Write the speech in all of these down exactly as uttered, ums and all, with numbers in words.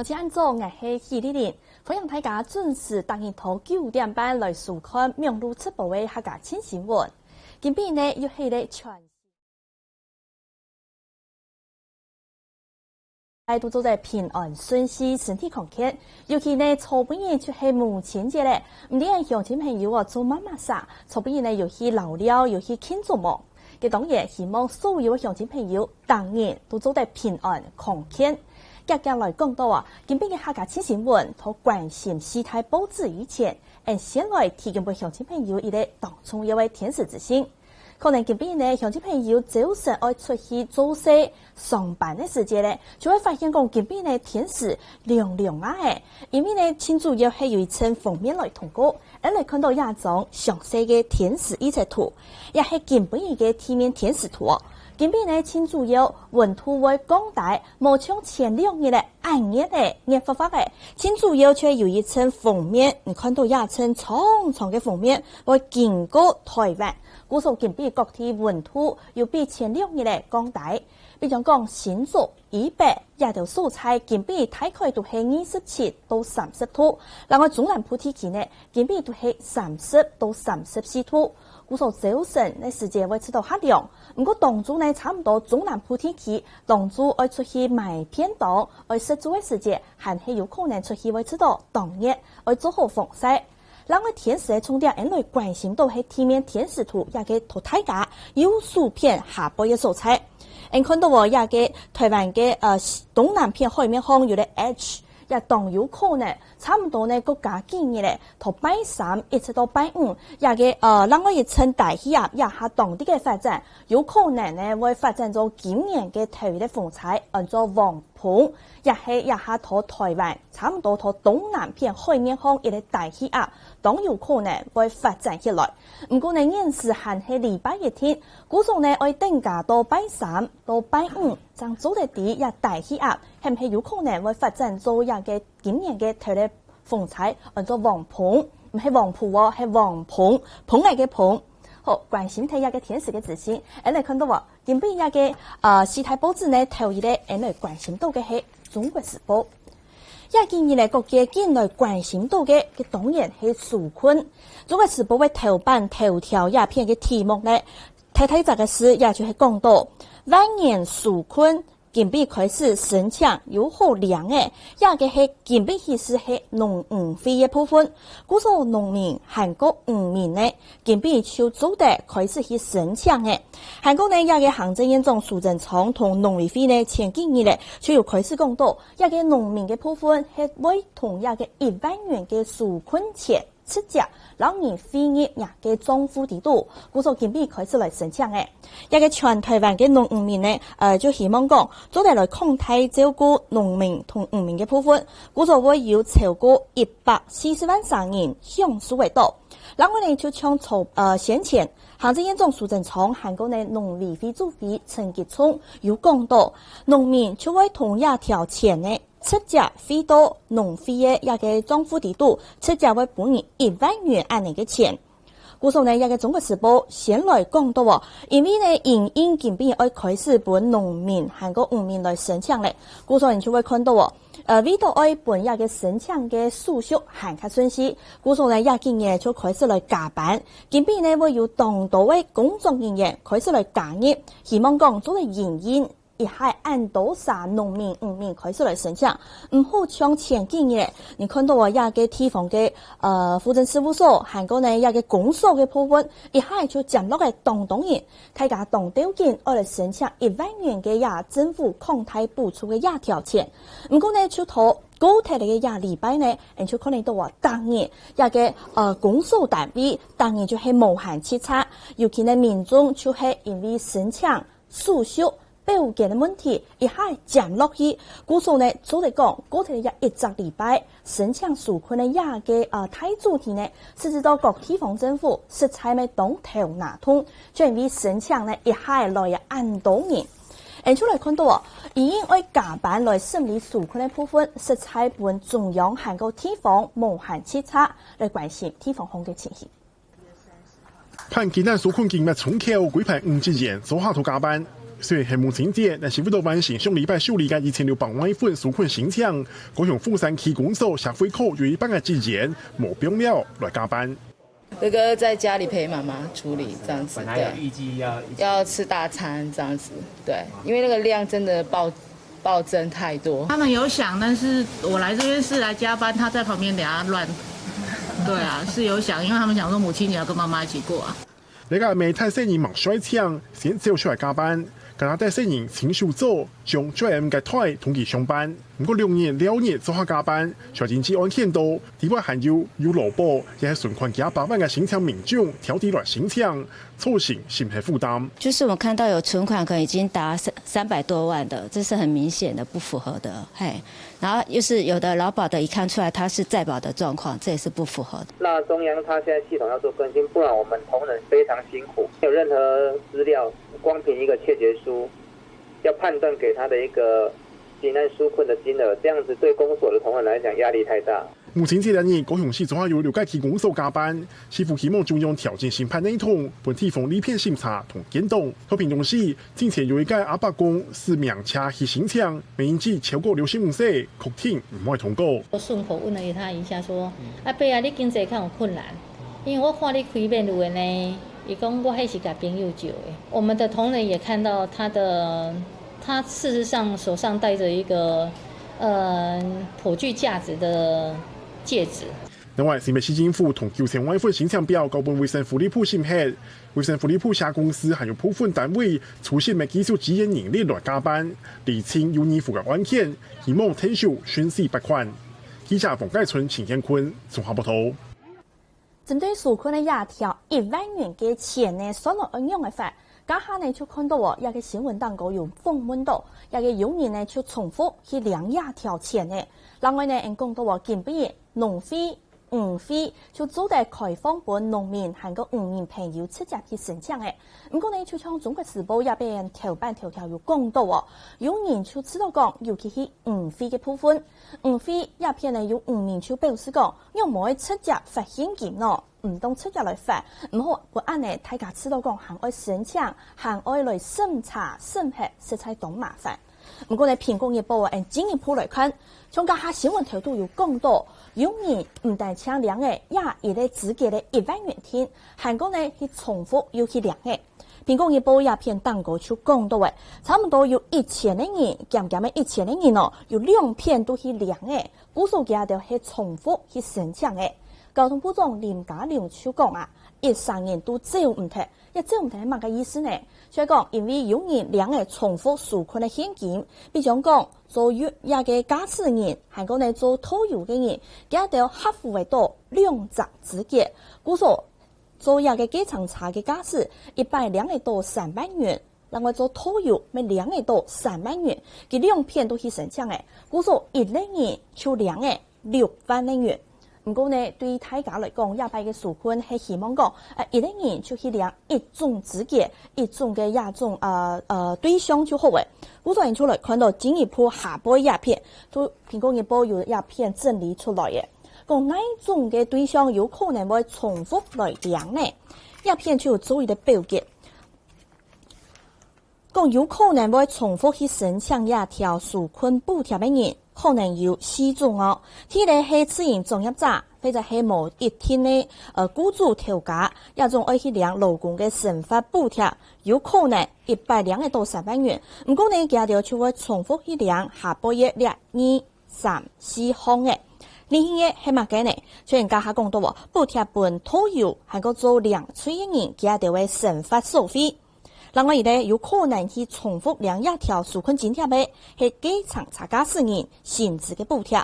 大家早，𠊎係許麗玲，歡迎大家準時逐日到九點半來收看網路直播个客家新新聞。今晡日呢，又係一個全 大家都做得平安順序、身體康健。尤其呢，昨晡日就係母親節咧，毋知鄉親朋友哦，做媽媽儕，昨晡日呢有去尞尞，有去慶祝無？該當然希望所有个鄉親朋友，逐日都做得平安康健。遽遽來講到啊，今晡日个客家新新聞，在關心四大報紙以前，𠊎先來提供分鄉親朋友一個當重要个天時資訊。 可能今晡日呢，鄉親朋友朝晨愛出去做事、上班个時節咧，就會發現講今晡日呢天時涼涼啊欸，因為呢，盡主要係有一層鋒面來通過，𠊎來看到這張詳細个天時預測圖，也係今晡日个地面天時圖哦。今晡日呢，盡主要溫度會降低，無像前兩日咧， 恁熱欸，熱發發欸，盡主要就係有一層鋒面，你看到這層長長个鋒面會經過臺灣，故所今晡日各地溫度又比前兩日咧降低。比將講新竹、以北這兜所在，今晡日大概都係二十七到三十度，另外中南部地區呢，今晡日都係三十到三十四度。 故所朝晨个時節會試著較涼，毋過當晝呢，差毋多中南部地區，當晝愛出去買便當、愛食晝个時節，還係有可能出去會試著當熱，愛做好防曬。另外天時个重點，𠊎來關心到係地面天時圖這個圖大家右手片下背个所在。𠊎看到哦，這個臺灣个，呃，東南片海面項有個H， 也當有可能，差毋多呢，過加幾日咧，在拜三一直到拜五，這個，呃，另外一層低氣壓這下當地个發展，有可能呢會發展做今年个頭一個風災，安做黃蜂，也係這下在臺灣，差毋多在東南片海面項一個低氣壓，當有可能會發展起來。毋過呢，現時還係禮拜一定，故所呢愛等加到拜三到拜五，正做得知這低氣壓係毋係有可能會發展做這個 今年个頭一個風災安做黃蜂，毋係黃蜂哦，係黃蜂，蜂仔个蜂。好，關心這個天時个資訊，𠊎來看到哦，今晡日這個，呃，四大報紙呢，頭一個𠊎來關心到个係《中國時報》。這幾日呢，各界緊來關心到个，个當然係紓困。《中國時報》个頭版頭條這篇个題目呢，大大隻个字，也就係講到萬元紓困 今晡日開始申請有好領欸，這個係今晡日起始係農漁會个部分，故所農民還過漁民呢，今晡日就做得開始去申請欸。還過呢，這個行政院長蘇貞昌同農委會呢，前幾日咧就有開始講到，這個農民个部分係會同這個一萬元个紓困錢 直接摎你匯入若个帳戶底肚，故所今晡日開始來申請欸。這個全臺灣个農漁民呢，呃，就希望講，做得來擴大照顧農民同漁民个部分，故所會有超過一百四十萬儕人享受得到。另外呢，就像昨，呃，先前，行政院長蘇貞昌還過呢農委會主委陳吉仲有講到，農民就會同這條錢呢， 直接匯到農會个這個帳戶底肚，直接會分你一萬元恁呢个錢。故所呢，這個《中國時報》先來講到哦，因為呢，因應今晡日愛開始分農民還過漁民來申請咧，故所你就會看到哦，呃，為著愛分這個申請个手續還較順序，故所呢，這幾日就開始來加班。今晡日呢，會有當多个工作人員開始來加入，希望講做得因應 一下恁多儕農民、漁民開始來申請，毋好像前幾日，你看到哦，這個地方个，呃，戶政事務所，還過呢，這個公所个部分，一下就佔落个當多人，大家當鬥緊愛來申請一萬元个這政府擴大補助个這條錢。毋過呢，就到過忒个這禮拜呢，𠊎就看得到哦，逐日這個，呃，公所單位，逐日就係無閒直掣，尤其呢，民眾就係因為申請 手續、表件个問題，一下佔落去。故所呢，做得講，過忒這一隻禮拜，申請紓困个這個，呃，大主題呢，直至到各地方政府實在乜當頭那痛，就因為申請呢，一下來啊恁多人。𠊎就來看到哦，因應愛加班來審理紓困个部分，實在分中央還過地方無閒直掣來關心地方項个情形。 盼今年紓困金額衝口歸派五億元，做下頭加班。雖然係母親節，但是為著完成上禮拜受理个一千六百萬份紓困申請，高雄鳳山區公所社會科有一半个職員無放尞來加班。哥哥在家裡陪媽媽處理這樣子，本來有預計要一起，對，要吃大餐這樣子，對，因為那個量真的暴暴增太多。他們有想，但是我來這邊是來加班，他在旁邊等下亂。對啊，是有想，因為他們想說母親節要跟媽媽一起過啊。這个阿姆趁細人吂睡醒，先走出來加班，加拿大細人親手做，將J M个袋同佢相伴。毋過兩日了日做下加班，小經濟案件多，另外還有有勞保，也係存款幾百萬个申請民眾挑起來申請，造成心理負擔。就是我們看到有存款可能已經達三三百多萬的，這是很明顯的不符合的，嘿。然後又是有的勞保的已看出來他是再保的狀況，這也是不符合的。那中央它現在系統要做更新，不然我們同仁非常辛苦，沒有任何資料，光憑一個切結書，要判斷給他的一個急難紓困的金額，這樣子對公所的同仁來講壓力太大。母親節當日，高雄市總共有六个區公所加班，市府希望中央調整申辦系統，分地方利便審查同監督。在屏東市，之前有一个阿伯公駛名車去申請， 每人只超過六十五歲，確定毋會通過。我順口問了他一下說：「阿伯啊，你經濟較有困難？因為我看你開面有的呢。」伊講：「我還是佮朋友借的。」我們的同仁也看到他的，他事實上手上戴著一個，呃，頗具價值的戒指。另外，新北市政府同九千萬份申請表交分衛生福利部審核， 衛生福利部社公司還有部分單位初審个技術支援人力來加班，釐清有疑慮个案件，希望𢯭手順序罰款。記者黃介春、陳建坤綜合報導。針對紓困个這條一萬元个錢呢，算來愛仰般罰？這下呢就看到哦，這个新聞當中有訪問到，這个有人呢就重複去領這條錢呢。另外呢，𠊎講到哦，今晡日農會 農會就做得開放分農民還過漁民朋友直接去申請个。毋過呢，就像中國時報這片頭版頭條有講到哦，有人就試著講，尤其係農會个部分，農會這片呢有農民就表示講，仰無愛直接發現金呢？毋當直接來發，毋好分恁呢大家試著講還愛申請，還愛來審查審核，實在當麻煩。 毋過呢，蘋果日報啊，𠊎進一步來看，像這下新聞頭度有講到，有人毋單淨領了這一个資格个一萬元定，還過呢去重複又去領了。蘋果日報這片當中就講到了，差毋多有一千个人，減減个一千个人哦，有兩遍都去領了，故所佢兜係重複去申請个。交通部長林佳龍就講啊，一儕人都走毋忒， 這走毋忒係麼个意思呢？就係講，因為有人領了重複紓困个現金，比將講做運輸个駕駛人，還過呢做導遊个人，佢兜合乎个到兩隻資格，故所做這个計程車个駕駛，一擺領了到三萬元，另外做導遊乜領了到三萬元，佢兩遍都去申請了，故所一个人就領了 六萬个銀。毋過呢，對大家來講，這擺个紓困係希望講，呃，一个人就去領一種資格，一種个這種，呃，呃，對象就好了。故所𠊎就來看到進一步下背這片，就蘋果日報有這片整理出來个，講哪種个對象有可能會重複來領呢？這片就有做一个表格。 講有可能會重複去申請這條紓困補貼个人，可能有四種哦。第一个係自營作業者，或者係無一定个，呃，雇主頭家，這種愛去領勞工个生活補貼，有可能一擺領得到三萬元。毋過呢，佢兜就會重複去領下背个這二、三、四項个。另外个係麼个呢？像𠊎頭下講到哦，補貼分導遊，還過做領隊个人，佢兜个生活所費。 另外一个有可能去重複領這條紓困津貼个，係計程車駕駛人薪資个補貼。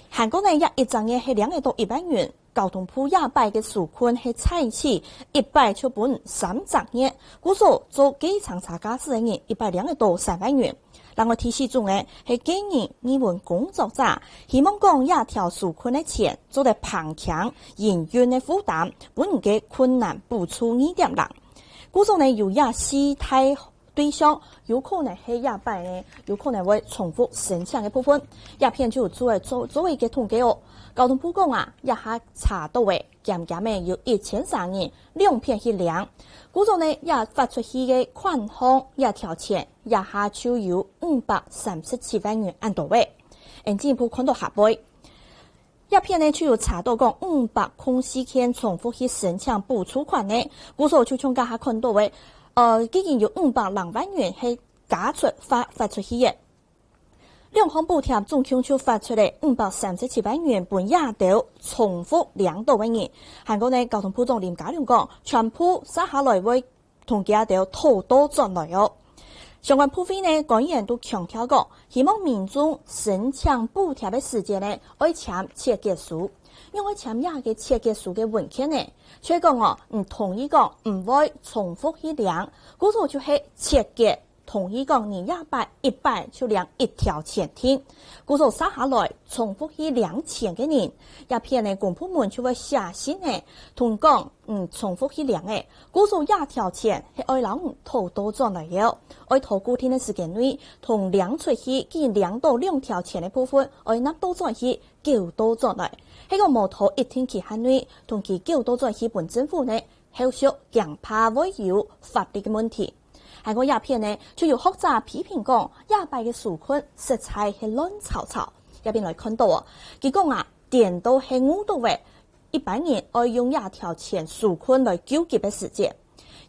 還過呢，這一隻月係領得到一萬元，交通部這擺个紓困係採取一擺就分三隻月，故所做計程車駕駛个人一擺領得到三萬元。另外第四種个係個人藝文工作者，希望講這條紓困个錢做得膨脹營運个負擔，分佢个困難補助二點零。 故所呢，有這四大對象，有可能係這擺呢，有可能會重複申請个部分。這片就有做个做做一个統計哦。交通部講啊，這下查到个，減減个有一千儕人兩遍去領。故所呢，這發出去个款項，這條錢，這下就有五百三十七萬元恁多个。𫣆進一步看到下背。這片呢，就有查到講五百空四件重複去申請補助款呢，故所就像這下看到个，呃，既經有五百零萬元係加出發，發出去个。 兩項補貼總共就發出了五百三十七萬元分這兜重複領到个人。還過呢，交通部長林佳龍講，全部續下來會同佢兜討倒轉來哦。相關部會呢，官員都強調講，希望民眾申請補貼个時節呢，愛簽切結書。仰愛簽這个切結書个文件呢？就係講哦，你同意講毋會重複去領，故所就係切結 同意講你這擺一擺就領一條錢定。故所續下來重複去領錢个人，這片个公部門就會寫信仔，同講，嗯，重複去領个，故所這條錢係愛摎你討倒轉來个哦，愛在固定个時間內，同領出去，佢領到兩條錢个部分，愛納倒轉去，繳倒轉來。係講無在一定期限內，同佢繳倒轉去分政府呢， 後續驚怕會有法律个問題。還過這片呢，就有學者批評講，這擺个紓困實在係亂糟糟。這片來看到哦，佢講啊，顛倒係誤導个，一般人愛用這條錢紓困來救急个時節。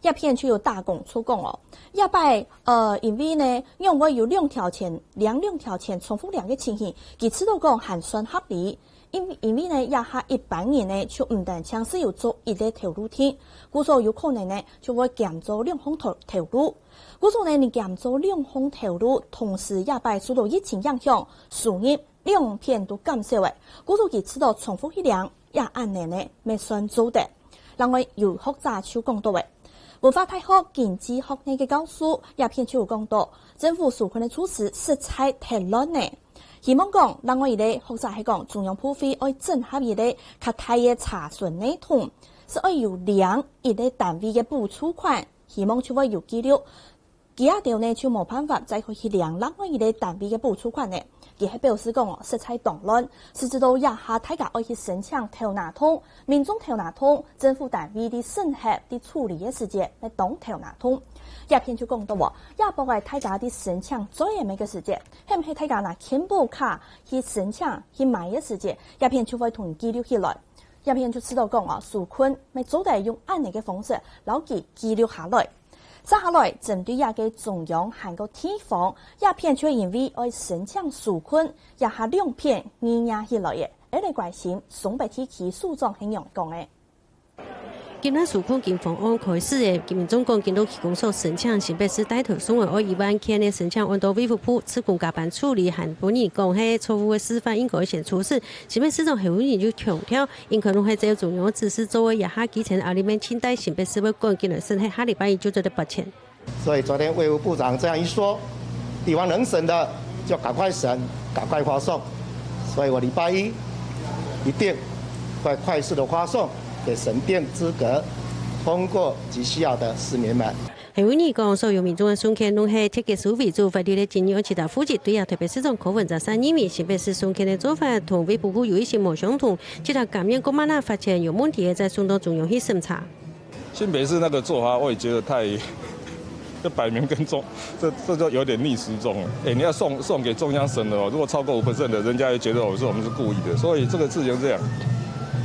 這片就有打工族講哦，這擺，呃，因為呢，仰會有兩條錢，領兩條錢重複領个情形，佢試著講還算合理。 因，因為呢，這下一般人呢，就毋單淨係有做一個頭路定，故所有可能呢，就會兼做兩項頭，頭路。故所呢，你兼做兩項頭路，同時這擺受到疫情影響，收入兩片都減少了，故所佢試著重複去領，也恁樣呢，乜算做得。另外，有學者就講到了，文化大學經濟學系个教授這片就有講到，政府紓困个措施實在忒亂了。 希望講，另外一個學者係講，中央部會愛整合一個較大个查詢系統，係愛有領一個單位个補助款，希望就會有記錄。佢兜呢就無辦法再去領另外一個單位个補助款了。佢係表示講哦，實在當亂，實質到這下大家愛去申請頭那痛，民眾頭那痛，政府單位在審核、在處理个時節，乜當頭那痛。這片就講到哦，這駁个大家在申請做業務个時節， 係毋係大家拿健保卡去申請、去買个時節，這片就會同你記錄起來。這片就試著講哦，紓困乜做得用恁樣个方式，摎佢記錄下來。續下來，針對這個中央還過地方，這片就因為愛申請紓困，這下兩片二二起來了，愛來關心雙北地區首長係仰講个。 今晡日紓困金方案開始了，民眾講今到區公所申請，新北市帶頭送了愛一萬件个申請案到衛福部，志工加班處理，還分人講係錯誤个示範，應該先處死。新北市長侯友宜就強調，應該攏係照中央个指示做个，這下基層阿里面清代新北市會趕緊來審核，下禮拜一就做得發錢。 所以昨天衛福部長這樣一說，地方能省的就趕快省，趕快發送。所以我禮拜一一定會快速的發送給審定資格、通過及需要的市民們。侯友宜講，所有民眾个送件攏係切結書為主，法律个爭議愛其他負責。對啊，台北市長柯文哲就認為新北市送件个做法同衛福部有一些無相同，其他感染過慢啊發現有問題个，再送到中央去審查。 新北市那個做法，我也覺得太，這擺明跟中，這，這就有點逆時鐘了。哎，你要送，送給中央審核哦，如果超過五percent的，人家又覺得我說我們是故意的，所以這個事情這樣，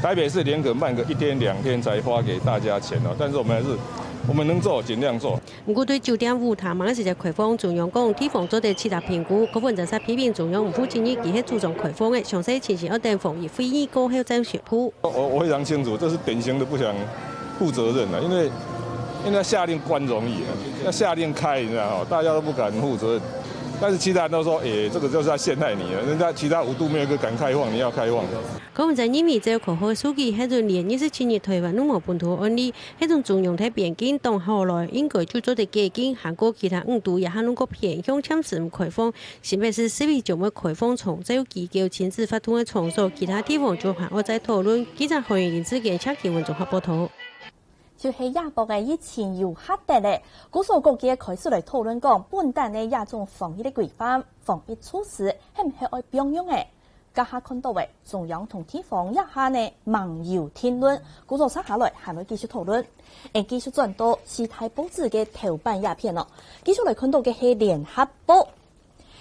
台北市連可慢個一天兩天才發給大家錢哦，但是我們還是，我們能做盡量做。毋過對酒店、舞廳、夜市个開放，中央講地方做得自家評估，柯文哲就批評中央毋負責任，佢係主張開放个，詳細情形愛等防疫會議過後再宣布。 我，我非常清楚，這是典型的不想負責任了，因為，因為要下令關容易啊，要下令開，你知道哈，大家都不敢負責任。但是其他人都說，哎，這個就是要陷害你啊，人家其他五都沒有一個敢開放，你要開放。柯文哲認為，這個開放个數據，係從連二十七日台灣攏無本土案例，係從中央在邊境擋下來，應該就做得解禁，還過其他五都也還攏較偏向暫時毋開放， 新北市視為將會開放長照機構、親子活動个場所，其他地方就還愛再討論。記者韓雲林志堅、謝景文綜合報導。就係這駁个疫情又較得了，故所各界開始來討論講，本旦个這種防疫个規範、防疫措施，係毋係愛放鬆个？這下看著个中央同地方這下呢，吂有定論，故所接下來還會繼續討論。𠊎繼續轉到四大報紙个頭版這篇哦，繼續來看著个係聯合報。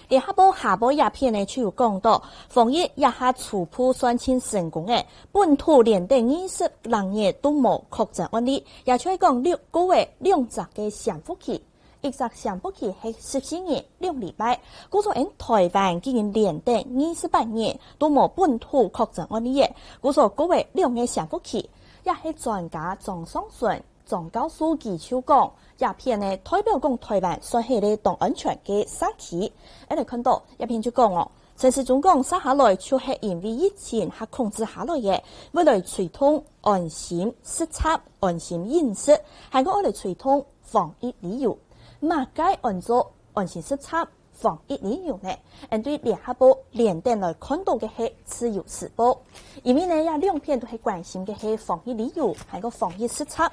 聯合報下背這篇呢，就有講著，防疫這下初步算盡成功了，本土連等二十零日都無確診案例，也就係講六個月兩隻个潛伏期。 一隻潛伏期係十四日兩禮拜，故所𠊎台灣既經連等二十八日都無本土確診案例了，故所過了兩個潛伏期。也係專家莊上順莊教授佢就講，這篇呢代表講台灣算係一個當安全个社區。𠊎來看著這篇就講哦，陳時中講，接下來就係因為疫情較控制下來了，會來推動安心實測、安心飲食，還過愛來推動防疫旅遊。 麼个安做安心實測防疫旅遊呢？𠊎對聯合報連等來看著个係自由時報，因為呢這兩篇都係關心个係防疫旅遊，還過防疫實測。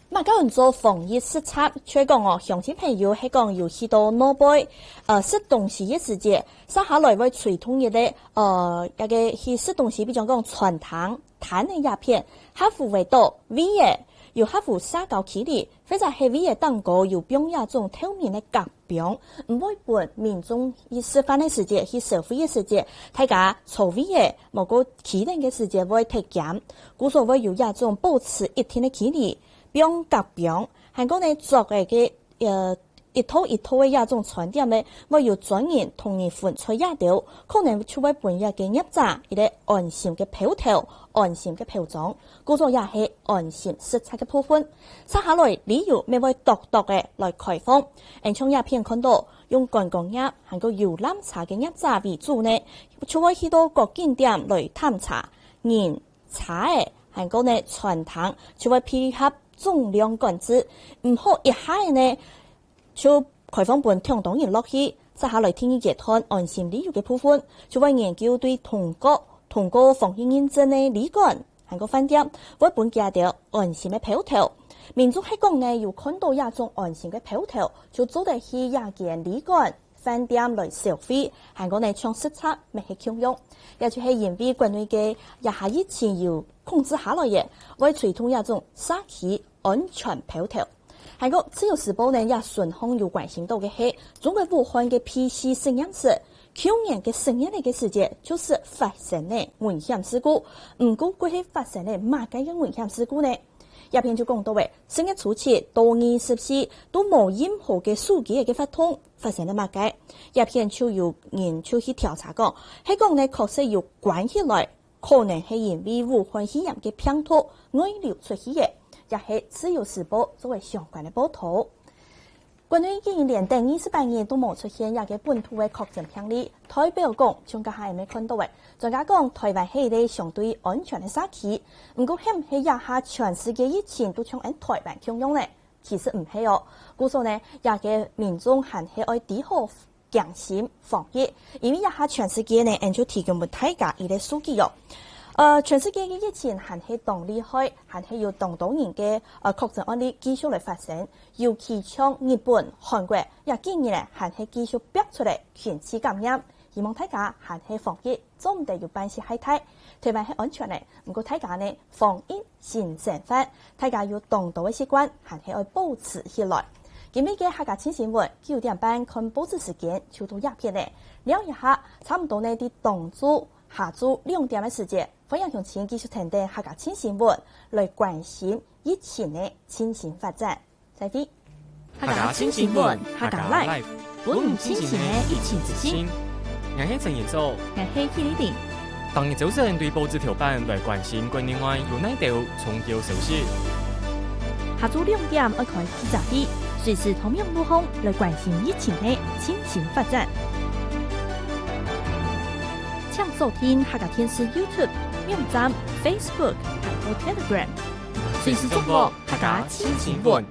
麼个安做防疫實測，就係講哦，鄉親朋友係講有去到外背，呃，食東西个時節，接下來會推動一個，呃，一個去食東西，比如講餐廳、攤个這片，合乎會著位仔，有合乎社交距離， 或者係位仔頂高有放這種透明个隔枋，毋會分民眾去食飯个時節、去消費个時節，大家坐位仔，無過企等个時節會忒艱，故所會有這種保持一定个距離，放隔枋，還過呢，著个个，呃，一套一套个這種餐點呢，會有專人同你分出這兜，可能就會分這个業者一個安心个標頭、安心个標章。 故所也係安心實測个部分。接下來旅遊乜會逐逐仔來開放。𠊎像這片看著，用觀光業還過遊覽車个業者為主呢，就會去到各景點來探查，人、車仔，還過呢餐廳，就會配合重量管制，毋好一下仔呢 就開放分當多人落去。接下來第二階段安心旅遊个部分，就會研究對通過、通過防疫認證个旅館，還過飯店，會分佢兜安心个標頭。民眾係講呢，有看著這種安心个標頭，就做得去這間旅館、飯店來消費，還過呢像食茶乜係共樣。也就係因為國內个這下疫情有控制下來了，會推動這種社區 安全標頭。還過自由時報呢，也順項有關心著个係中國武漢个P C實驗室，舊年个十月个時節，就係發生了危險事故。毋過過去發生了麼个个危險事故呢？這片就講著了，十月初七到二十四都無任何个手機个活動，發生了麼个？這片就有人就去調查講，係講呢確實有關起來 可能係因為武漢肺炎个病毒外流出去个，也係自由時報做个相關个報導。國內已經連等二十八日都無出現這个本土个確診病例，代表講，像頭下𠊎兜看著个，專家講台灣係一個相對安全个社區。毋過，係毋係這下全世界疫情都像𠊎台灣共樣呢？其實毋係哦。故所呢，這个民眾還係愛知好 驚心防疫，因為這下全世界呢，𠊎就提供分大家一個數據哦。呃，全世界个疫情還係當厲害，還係有當多人个，呃，確診案例繼續來發生，尤其像日本、韓國，這幾日呢，還係繼續爆出來群聚感染。希望大家還係防疫，做毋得有半息懈怠。台灣係安全个，毋過大家呢，防疫 新生活，大家有當多个習慣，還係愛保持起來。今日个客家新新聞，九點半看報紙時間就到這片了。尞一下，差毋多呢，在當晝、下晝兩點个時間，歡迎鄉親繼續跈等客家新新聞，來關心疫情个最新發展。再會。 客家新新聞，客家Life，分你清醒个疫情資訊。𠊎係陳仁祖，𠊎係K麗玲。逐日朝晨對報紙頭版來關心國內外有哪兜重要消息。下晝兩點愛開記者會，隨時透明路項來關心疫情个最新發展。請鎖定客家電視YouTube、網站、Facebook，還有Telegram，隨時掌握客家新新聞。